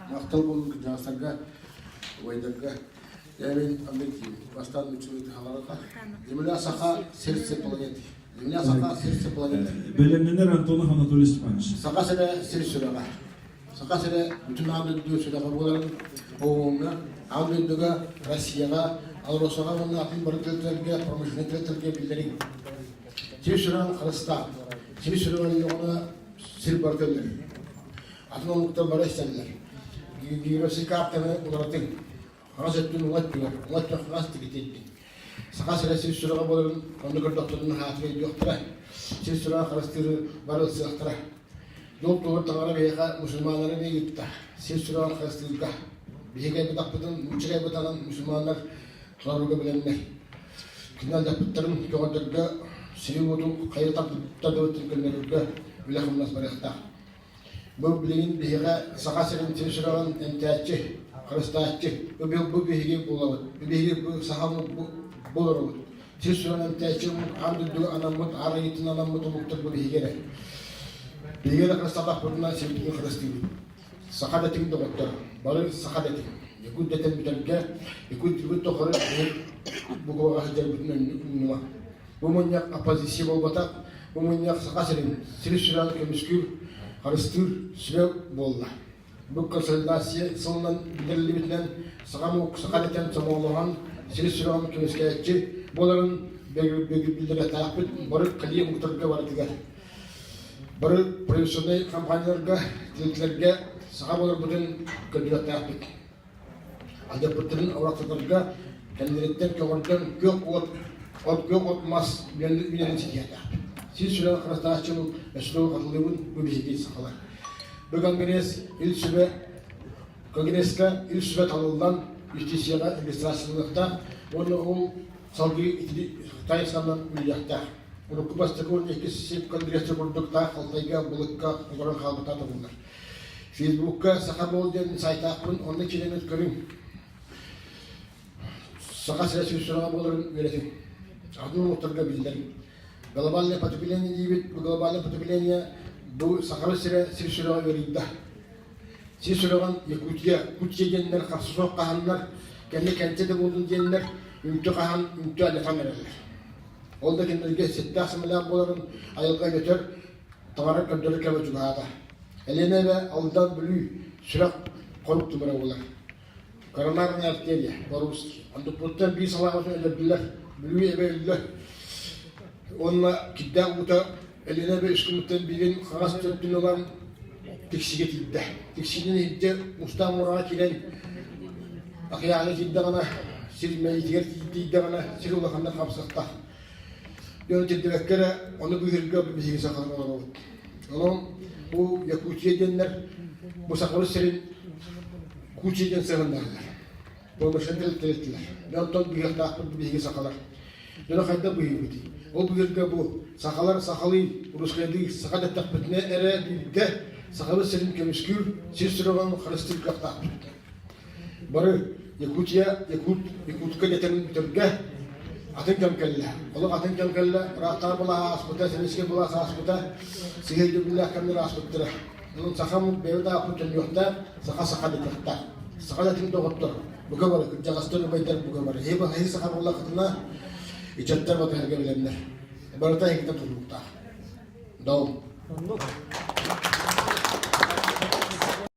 Махтал буолун кырдьаҕастарга, убайдарга. Я мин бастаан нууччалыы хааларга. Земля саха сердце планеты. Земля саха сердце планеты. Бэлэмнэнэр Антонов Анатолий Степанович. Саха сирэ сир сүрэҕэ. Саха сирэ бүтүн аан дойду сүрэҕэ буоларын ООН-ҥа, аан дойдуга, Россияҕа, АЛРОСАҕа уонна атын бары тэрилтэлэргэ, промышленнай тэрилтэлэргэ биллэриҥ. Сир сүрэҕин харыстаа. Сир сүрэҕин өллөҕүнэ сир барыта өлөр. Атын омуктар бары истэллэр. Географическай картаны уларытыҥ. Хаҥас өттүн уҥа өттүгэр, уҥа өттүн хаҥас тигитийдин. Саха сирэ сир сүрэҕэ буоларын онно көрдөхтөрүнэ хаатыра өйдүөхтэрэ. Сир сүрэҕэ харыстыыры бары ылсыахтара. Дьол туһугар таҥара биһиэхэ мусульманнары эмиэ ыытта. Сир сүрэҕин харыстыырга. Биһиги айбатахпытын, нуучча айбатаҕын мусульманнар толорорго бэлэмнэр. Кинилэр алдьаппыттарын көҕөрдөргө, сири-уоту хайа тардыбыттарын көннөрөргө үлэ-хамнас барыахтаах. Бу билигин биһиэхэ Саха сирин сир сүрэҕин эмтээччи, харыстааччы. Бу бу биһиги буолабыт. Бу биһиги бу саха буоларбыт. Сир сүрэҕин эмтээччи омук аан дойдуга анаммыт, аар айыытын анаммыт омуктар бу биһиги эрэ. Биһиги эрэ харыстаатахпытына сирбитин харыстыыбыт. Саха дэтиҥ доҕоттор, бары саха дэтиҥ. Якут дэтэн бүтэргэ, якут якут тохору бу куоҕа сылдьарбытын умнума. Бу мунньах оппозиция буолбатах, бу мунньах Саха сирин сири сүрэҕин көмүскүүр, харыстыыр сүбэ буолла. Бу консолидация сылынан биллэриллибитинэн саха омук саха дэтэн сомоҕолоһон сири сүрэҕин көмүскээччи буоларын биллэриэхтээхпит бары кэлии омуктарга барытыгар. Бары профессиональнай компанияларга, тэрилтэлэргэ саха буоларбытын көрдөрүөхтээхпит. Алдьаппыттарын абырахтатарга кэннилэриттэн көҕөрдөн күөх уот, от күөх от мас үүнэрин ситиһиэхтээхпит. Сир сүрэҕэ харыстааччы өстөөх хатылыыбын бу биһиги сахалар. Бу конгресс Ил Сүбэ Конгресска Ил Сүбэ талыллан юстицияҕа регистрацияланыахтаах уонна ол салгыы ити хайысханан үлэлиэхтээх. Урукку бастакы уонна иккис СИП конгресса курдук таах Алтайга былыкка олорон хаалбыта табыллар. Фейсбукка Саха буол диэн сайтаахпын, онно киирэн көрүҥ. Саха сирэ сүүс буоларын үөрэтиҥ. Атын омуктарга биллэриҥ. Глобальное потепление диибит, бу глобальное потепление бу Сахабыт сирэ сир сүрэҕэ ыарыйда. Сир сүрэҕин Якутия, Якутия диэннэр харса суох хаһаннар, кэннэ кэнчэ да буоллун диэннэр үнтү хаһан, үнтү алдьатан эрэллэр. Ол да кинилэргэ сэттээх-сэмэлээх буоларын айылҕа өтөр таҥара көрдөрөр кэмэ чугаһаата. Элиэнэ эбэ Алдан Бүлүү сүрэх хорук тымыра буолар. Коронарная артерия по-русски. Онтукпуттан биир салаабытын өлөрдүлэр. Бүлүү эбэ өллө. Уонна кирдээх уута Элиэнэ эбэ үс күнүттэн биирин хаҥас төрдүн ылан Тиксигэ тиийдэ. Тиксиинэн иһирдьэ Мустаах муораҕа киирэн акыйааҥҥа киирдэҕинэ сир мэйиитигэр тиийдэҕинэ сир улаханнык хамсахтаах. Дьону тирдибэккэ эрэ ону быыһыырга биһиги сахалар олоробут. Онон бу Якутия диэннэр бу Сахабыт сирин Кучия диэн сыһыаннаһаллар. Промышленнай тэрилтэлэр. Дьэ онтон быыһыахтаахпыт биһиги сахалар. Дьону хайдах быыһыыбытый? Ол быыһыырга бу сахалар сахалыы, русскайдыы саха дэттэхпитинэ эрэ биирдэ Сахабыт сирин көмүскүүр, сир сүрэҕин харыстыыр кыахтаахпыт. Бары Якутия, Якут, Якутка дэтэн бүтэргэ атын кэм кэллэ. Олох атын кэм кэллэ. Ыраахтааҕы былааһа ааспыта, сэбиэскэй былаас ааспыта, сыһыы өйдөбүллээх кэмнэр ааспыттара. Онон сахам бэйэбит ааппыт төннүөхтээх, саха саха дэтиэхтээх. Саха дэтин доҕоттор, бука бары, кырдьаҕастар, убайдар бука бары. Эһи саха буоллаххытына, ыччаттар батыһарга бэлэмнэр. Барыта эһигиттэн тутулуктаах. Дал.